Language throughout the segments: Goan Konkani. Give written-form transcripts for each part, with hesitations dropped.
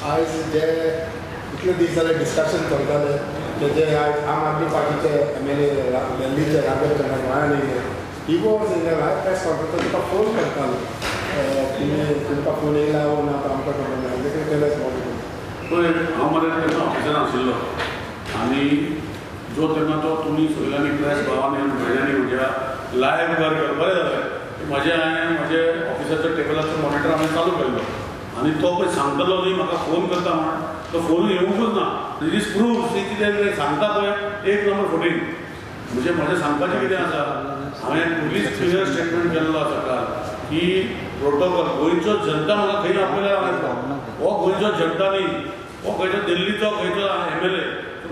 आयज जे इतले दीस जाले डिस्कशन चलताले ते जे आयज आम आदमी पार्टीचे एमएलए दिल्लीचे राघव चड्डा गोंयांत येयले. He was in live press conference. तुका फोन करतालो तुमी, तुमकां फोन येयला वो ना तो आमकां खबर ना. कितें केलें? पळय, हांव मरे तेन्ना ऑफिसान आशिल्लो आनी जो तेन्ना तो तुमी सगळ्यांनी प्रेस भावांनी आनी भयणांनी म्हज्या लायव्ह मुखार केलो. बरें जालें. म्हजें हांवें म्हजे ऑफिसाच्या टेबलाचो मॉनिटर हांवें चालू केल्लो आनी तो पळय सांगतलो न्ही म्हाका फोन करता म्हण, तो फोन येवंकूच ना. दीस प्रूफ ती कितें कितें सांगता पळय, एक नंबर फोटींग. म्हणजे म्हजें सांगपाचें कितें आसा, हांवें पुलीस क्लियर स्टेटमेंट केल्लो आसा काल की प्रोटोकॉल गोंयचो जनता म्हाका खंय आपयल्यार हांव. हो गोंयचो जनता न्ही, हो खंयचो दिल्लीचो खंयचो एमएलए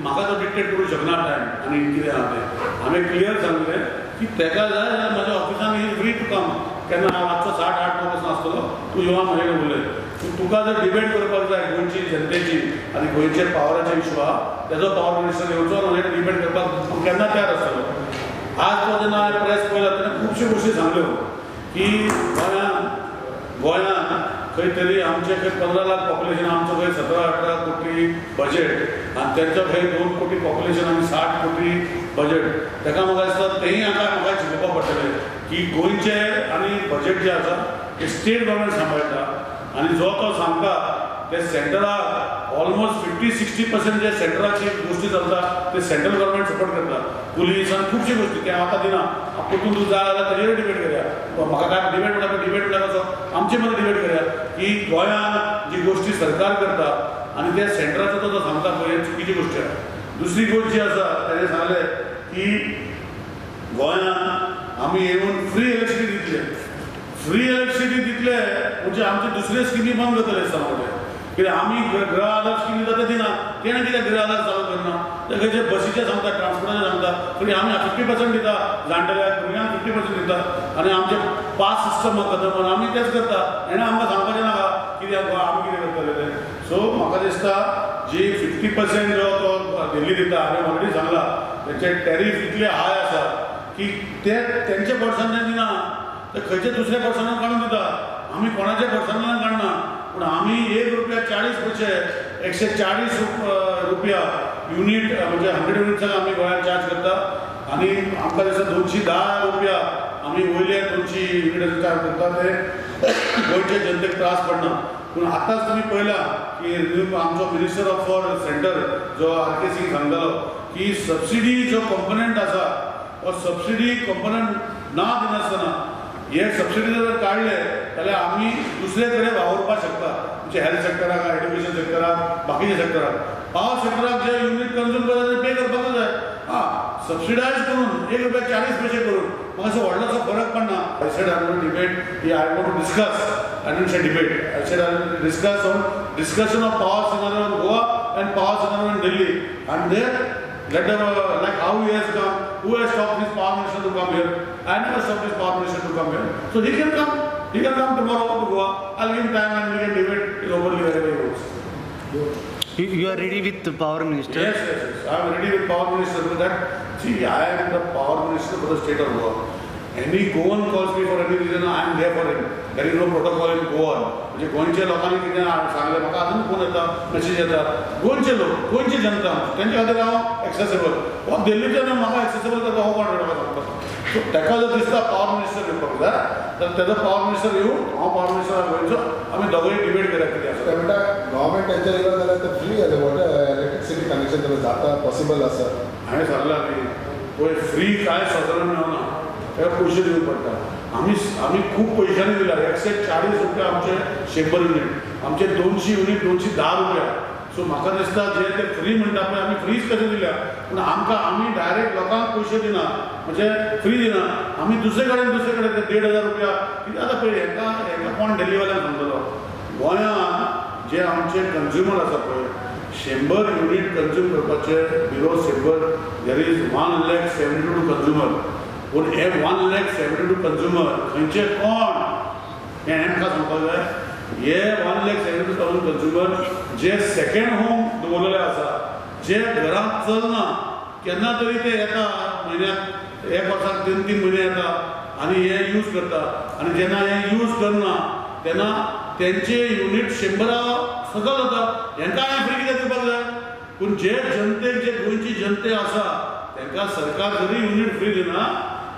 म्हाका तो डिक्टेट करूंक शकना टायम आनी कितें आहा तें. हांवें क्लियर सांगलें की तेका जाय जाल्यार म्हज्या ऑफिसान ही फ्री टू कम. केन्ना हांव रातचो 8:30-9 पासून आसतलो, तूं येवन म्हजे कडेन उलय. पूण तुका जर डिबेट करपाक जाय गोंयची जनतेची आनी गोंयचे पावराचे इशू आहा, तेजो पावर मिनिस्टर येवचो आनी म्हजे कडेन डिबेट करपाक हांव केन्ना तयार आसतलो. आज तो जेन्ना हांवें प्रेस पळयला तेन्ना खुबश्यो गोश्टी सांगल्यो की गोंयांत खंय तरी आमचे खंय 15 लाख पॉप्युलेशन, आमचो खंय 17-18 कोटी बजेट आनी तेंचो खंय 2 कोटी पॉप्युलेशन आनी 60 कोटी बजेट. तेका म्हाका दिसता तेंय आतां म्हाका शिकोवपाक पडटलें की गोंयचे आनी बजेट जें आसा तें स्टेट गव्हर्मेंट सांबाळटा आनी जो तो सांगता ते सेंटराक ऑलमोस्ट 50-60% जे सेंटराची गोश्टी चलता ते सेंट्रल गव्हर्मेंट सपोर्ट करता, पुलीस आनी खुबश्यो गोश्टी. ते हांव आतां दिना. परतून तूं जाय जाल्यार तेजेर डिबेट करया. म्हाका काय डिबेट म्हणल्यार, डिबेट म्हणल्यार कसो आमचे मदीं डिबेट करया की गोंयांत जी गोश्टी सरकार करता आनी ते सेंटराचो तो जो सांगता पळय, हे चुकीची गोश्टी आसा. दुसरी गोश्ट जी आसा, तेणें सांगलें की गोंयांत आमी येवन फ्री इलेक्ट्रिसिटी दितले. फ्री इलेक्ट्रिसिटी दितले म्हणजे आमचे दुसरे स्किमी बंद जातले दिसता म्हाका. कित्याक आमी गृह आधार स्किमी दिता ते दिना. तेणें कित्याक गृह आधार चालू करना? ते खंयचे बसीचे सांगता, ट्रान्सपोर्टाचे सांगता. तरी आमी 50% दिता जाणटेल्याक, भुरग्यांक 50% दिता आनी आमचे पास सिस्टम आहा आमी तेच करता. हेणें आमकां सांगपाचें नाका कित्याक आमी कितें करतले ते. सो म्हाका दिसता जी 50% जो तो दिल्ली दिता, हांवें ऑलरेडी सांगला, तेचे टॅरीफ इतले हाय आसा की ते तेंच्या पर्सनान दिना, ते खंयच्या दुसऱ्या पर्सनान काडून दिता. आमी कोणाच्या पर्सनान काडना, पूण आमी 1 रुपया 40 पयशे, 140 रुपया युनीट, म्हणजे 100 युनिट्साक आमी गोंयांत चार्ज करता आनी आमकां दिसता 210 रुपया आमी वयले 200 युनिटाचो चार्ज करता. ते गोंयचे जनतेक त्रास पडना. पूण आतांच तुमी पळयलां की आमचो मिनिस्टर ऑफ फॉर सेंटर जो आर के सिंग सांगतालो की सबसिडी जो कंपोनंट आसा, हो सबसिडी कंपोनंट ना दिनासतना हे सबसिडी जर काडले जाल्यार आमी दुसरे कडेन वावुरपाक शकता, म्हणजे हेल्थ सेक्टराक, एड्युकेशन सेक्टराक, बाकीच्या सेक्टराक. पावर सेक्टराक जे युनीट कंज्यूम करता ते पे करपाकूच जाय. हां, सबसिडायज करून 1 रुपया 40 पयशे करून म्हाका असो व्हडलोसो फरक पडना. I said I want debate. I want to discuss. I didn't say debate. I said I will discuss on discussion of power scenario in Goa and power scenario in Delhi. And there, let the, like how he has come, who has stopped his power minister to come here? I never stopped his power minister to come here. So he can come. He can come tomorrow to Goa. I'll give him time and we can debate it openly wherever he goes. You are ready with the power minister? Yes. I am ready with power minister. For that, see, I am the power minister for the state of Goa. Any Goan calls me for any reason, I am there for him. There is no protocol in Goa. म्हणजे गोंयच्या लोकांनी कितें सांगलें, म्हाका अजून फोन येता, मेसेज येता. गोंयचे लोक, गोंयची जनता, तेंच्या खातीर हांव एक्सेसेबल. हो दिल्लीच्यान म्हाका एक्सेसेबल करता, हो कोण म्हाका सांगता? सो ताका जर दिसता पावर मिनिस्टर येवपाक जाय तर तेजो पावर मिनिस्टर येवन, हांव पावर मिनिस्टर गोंयचो, आमी दोगूय डिबेट करया कितें आसा. ते म्हणटा गव्हर्मेंट तेंच्या येयलो जाल्यार ते फ्री वॉटर इलेक्ट्रिसिटी कनेक्शन जाल्यार जाता, पॉसिबल आसा. हांवें सांगलां न्ही पळय, फ्री कांय सदरान मेळना, ताका पयशे दिवचे पडटा. आमी खूब पयशांनी दिला. 140 रुपया आमचे 100 युनीट, आमचे 200 युनीट 210 रुपया. सो म्हाका दिसता जे ते फ्री म्हणटा पळय, आमी फ्रीच कशे दिल्या, पूण आमकां आमी डायरेक्ट लोकांक पयशे दिना, म्हणजे फ्री दिना. आमी दुसरे कडेन ते 1500 रुपया कितें. आतां पळय, हेंकां कोण दिल्लीवाल्यांक सांगतलो? गोंयांत जे आमचे कंज्युमर आसा पळय, 100 युनीट कंज्यूम करपाचे below 100, there is 1,72,000 consumer. पूण हे 1,72,000 कंज्युमर खंयचे कोण हें आमकां सांगपाक जाय. हे 1,72,000 कंज्युमर जे सेकंड होम दवरलेले आसा, जे घरांत चलना, केन्ना तरी ते येता, म्हयन्याक एक वर्साक 3-3 म्हयने येता आनी हे यूज करता आनी जेन्ना हे यूज करना तेन्ना तेंचे युनिट 100 सकल जाता. हेंकां हांवें फ्री कित्याक दिवपाक जाय? पूण जे जनतेक, जे गोंयची जनते आसा तांकां सरकार जरी युनिट फ्री दिना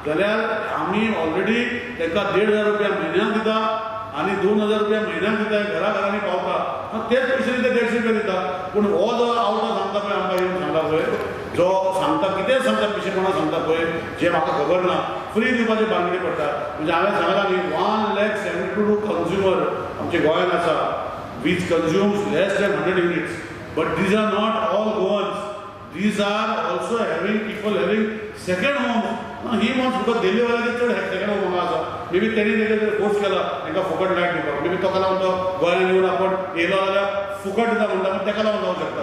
जाल्यार आमी ऑलरेडी तांकां 1500 रुपया म्हयन्याक दिता आनी 2000 रुपया म्हयन्याक दिता, घरा घरांनी पावता. तेच पयशे ते 150 रुपया दिता. पूण हो जो आवटो सांगता पळय, आमकां येवन सांगता पळय, जो सांगता कितें सांगता, पिशेपणां सांगता पळय, जें म्हाका खबर ना, फ्री दिवपाचे बांगडे पडटा. म्हणजे हांवें सांगलां न्ही, 1,72,000 कंज्युमर आमच्या गोंयांत आसा which consumes less than 100 units. But these are not all Goans. These are also having people having second homes. Now he wants, because दिल्लीवाल्याचे चड सेकंड होम हांगा आसा, मे बी तेणी तेका फोर्स केला तांकां फुकट लायट दिवपाक. मे बी ताका लागून तो गोंयांत येवन आपण येयलो जाल्यार फुकट दिता म्हणटा, पण ताका लागून जावंक शकता.